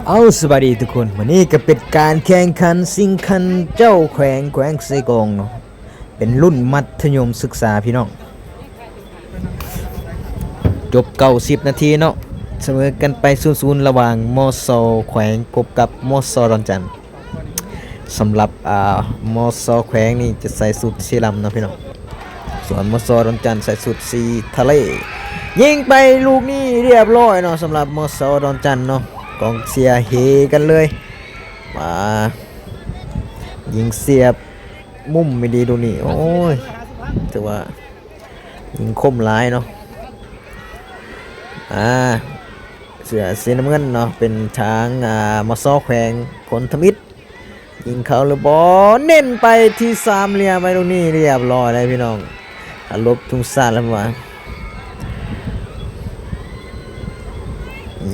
ເອົາ ສະບາຍດີທຸກຄົນ, ມື້ນີ້ກໍເປັນການແຂ່ງຂັນຊິງຄັນເຈົ້າແຂວງ ແຂວງເຊກອງເນາະ, ເປັນລຸ້ນມັດທະຍົມສຶກສາພີ່ນ້ອງ. ຈົບເກົ້າສິບນາທີເນາະ, ສະເໝີກັນໄປສູນສູນ ລະຫວ່າງ ມສ ແຂວງ ພົບກັບ ມສ ດອນຈັນ. ສຳລັບ ອ່າ ມສ ແຂວງນີ້ຈະໃສ່ຊຸດສີດຳເນາະພີ່ນ້ອງ, ສ່ວນ ມສ ດອນຈັນໃສ່ຊຸດສີທະເລ. ຍິງໄປລູກນີ້ລຽບຮ້ອຍເນາະ ສຳລັບ ມສ ດອນຈັນເນາະ, ກອງເຊຍເຮກັນເລີຍ. ມາ ຍິງສຽບມຸມອີ່ຫຼີລູກນີ້, ໂອ້ຍ ຖືວ່າຍິງຄົມຫຼາຍເນາະ. ອ່າ ເສື້ອສີນ້ຳເງິນເນາະ ເປັນທາງ ອ່າ ມສ ແຂວງ ຄົນທຳອິດ. ຍິງເຂົ້າຫຼືບໍ່? ເນັ້ນໄປທີ່ສາມຫຼ່ຽມໄວ້ລູກນີ້ ລຽບຮ້ອຍເລີຍພີ່ນ້ອງ, ອາລົບທຸງຊາດແລ້ວວ່າ.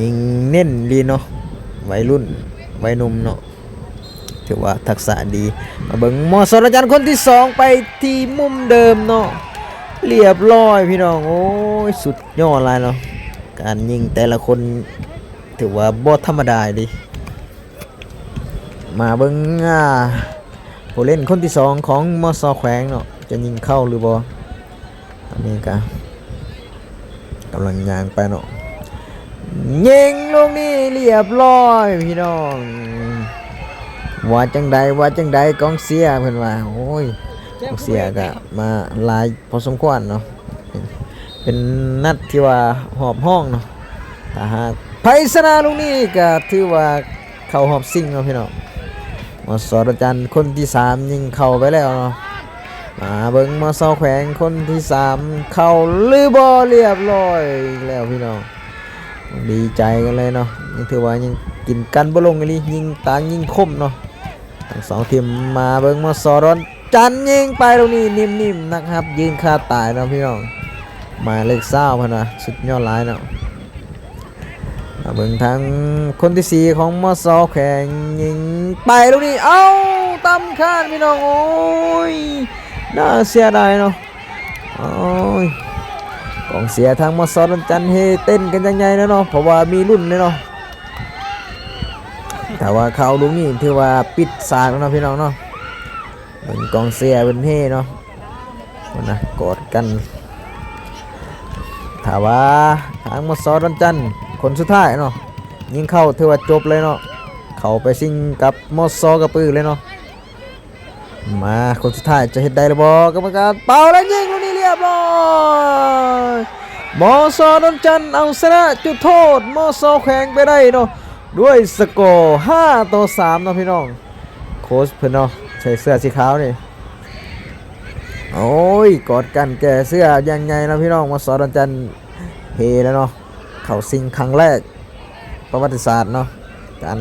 ຍິງເນັ້ນລີເນາະ, ໄວລຸ້ນ ໄວໜຸ່ມເນາະ, ຖືວ່າທັກສະດີ. ມາເບິ່ງ ມສ ດອນຈັນ ຄົນທີສອງ ໄປທີ່ມຸມເດີມເນາະ, ລຽບຮ້ອຍພີ່ນ້ອງ. ໂອ້ຍ ສຸດຍອດຫຼາຍເນາະ, ການຍິງແຕ່ລະຄົນຖືວ່າບໍ່ທຳມະດາເດ. ມາເບິ່ງ ອ່າ ຜູ້ຫຼິ້ນຄົນທີສອງຂອງ ມສ ແຂວງເນາະ ຈະຍິງເຂົ້າຫຼືບໍ່. ອັນນີ້ກະກຳລັງຍ່າງໄປເນາະ, ຍິງລູກນີ້ລຽບຮ້ອຍພີ່ນ້ອງ. ວ່າຈັ່ງໃດ ວ່າຈັ່ງໃດ ກອງເຊຍເພິ່ນວ່າ. ໂອ້ຍ ກອງເຊຍກະມາຫຼາຍພໍສົມຄວນເນາະ, ເປັນນັດທີ່ວ່າຮອບຮອງເນາະ. ຖ້າຫາກໃຜຊະນະລູກນີ້ກະຖືວ່າ ເຂົ້າຮອບຊິງເນາະພີ່ນ້ອງ. ມສ ດອນຈັນ ຄົນທີສາມ ຍິງເຂົ້າໄປແລ້ວເນາະ. ມາເບິ່ງ ມສ ແຂວງ ຄົນທີສາມ ເຂົ້າຫຼືບໍ່? ລຽບຮ້ອຍອີກແລ້ວພີ່ນ້ອງ, ດີໃຈກັນເລີຍເນາະ. ຍັງຖືວ່າຍັງກິນກັນບໍ່ລົງອີ່ຫຼີ, ຍິງຕ່າງຍິງຄົມເນາະ ທັງສອງທີມ. ມາເບິ່ງ ມສ ດອນຈັນ ຍິງໄປລູກນີ້ ນິ້ມໆ ນັກຮັບຢືນຄາຕາຍເນາະພີ່ນ້ອງ, ໝາຍເລກຊາວເພິ່ນວ່າ. ສຸດຍອດຫຼາຍເນາະ. ມາເບິ່ງທາງຄົນທີສີ່ຂອງ ມສ ແຂວງ ຍິງໄປລູກນີ້ ເອົ້າ ຕ່ຳຄານພີ່ນ້ອງ. ໂອ້ຍ ໜ້າເສຍດາຍເນາະ. ໂອ້ຍ ກອງເຊຍທາງ ມສ ດອນຈັນ ເຮເຕັ້ນກັນຢ່າງໃຫຍ່ເລີຍເນາະ, ເພາະວ່າມີລຸ້ນເລີຍເນາະ. ຖ້າວ່າເຂົ້າລູກນີ້ຖືວ່າປິດສາກແລ້ວເນາະພີ່ນ້ອງເນາະ. ເບິ່ງກອງເຊຍເພິ່ນເຮເນາະ, ພຸ້ນນະ ກອດກັນ. ຖ້າວ່າທາງ ມສ ດອນຈັນ ຄົນສຸດທ້າຍເນາະ ຍິງເຂົ້າ ຖືວ່າຈົບເລີຍເນາະ, ເຂົ້າໄປຊິງກັບ ມສ ກະປືເລີຍເນາະ. ມາ ຄົນສຸດທ້າຍຈະເຮັດໄດ້ຫຼືບໍ່? ກຳມະການເປົ່າແລ້ວຍິງລູກນີ້ລຽບຮ້ອຍ, ມສ ດອນຈັນ ເອົາຊະນະຈຸດໂທດ ມສ ແຂວງໄປໄດ້ເນາະ ດ້ວຍສະກໍຫ້າຕໍ່ສາມເນາະພີ່ນ້ອງ. ໂຄດເພິ່ນເນາະ ໃສ່ເສື້ອສີຂາວນີ້ ໂອ້ຍ ກອດກັນແກ່ເສື້ອຢ່າງໃຫຍ່ເນາະພີ່ນ້ອງ. ມສ ດອນຈັນ ເຮແລ້ວເນາະ, ເຂົ້າຊິງຄັ້ງແລກປະຫວັດຕິສາດເນາະ ການ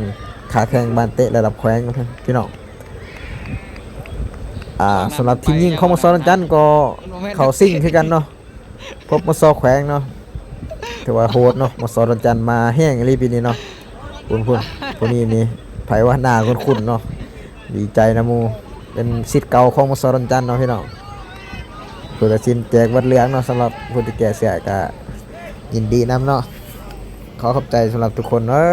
ຄ້າແຂ່ງບານເຕະລະດັບແຂວງເນາະພີ່ນ້ອງ. ອ່າ ສຳລັບທີມຍິງຂອງ ມສ ດອນຈັນ ກໍເຂົ້າຊິງຄືກັນເນາະ ພົບ ມສ ແຂວງເນາະ. ຖືວ່າໂຫດເນາະ, ມສ ດອນຈັນ ມາແຮງອີ່ຫຼີປີນີ້ເນາະ. ພຸ້ນໆ ຜູ້ນີ້ນີ້ ໃຜວ່າໜ້າຄຸ້ນໆເນາະ, ດີໃຈນຳໝູ່. ເປັນສິດເກົ່າຂອງ ມສ ດອນຈັນ ເນາະພີ່ນ້ອງ. ຜູ້ຕັດສິນແຈກບັດເຫຼືອງເນາະ, ສຳລັບຜູ້ທີ່ແກ້ເສື້ອກະຍິນດີນຳເນາະ. ຂໍຂອບໃຈສຳລັບທຸກຄົນເດີ.